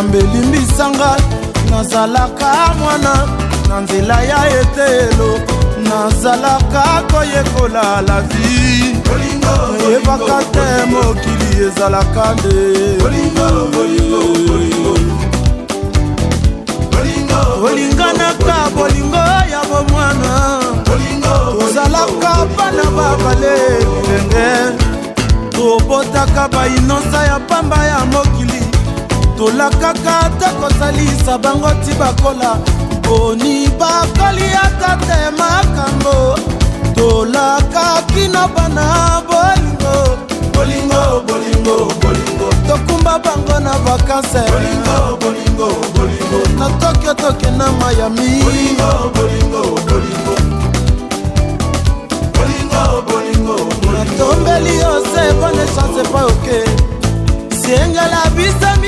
Nzambe limbisanga, nazalaka mwana na nzela ya etelo, nazalaka koyekola la vie, nayebaka te mokili ezalaka nde. Olinganaka bolingo ya bomwana, tozalaka bana babale bilenge, tobotaka bainosa ya pamba ya mokili, tolakaka ata kosalisa bango ti bakola, boni bakoli ata te makambo tolakaki na bana bolingo. Bolingo, bolingo, bolingo. Tokumba bango na vakanse. Bolingo, bolingo, bolingo. Na Tokyo, toke na Miami. Bolingo, bolingo.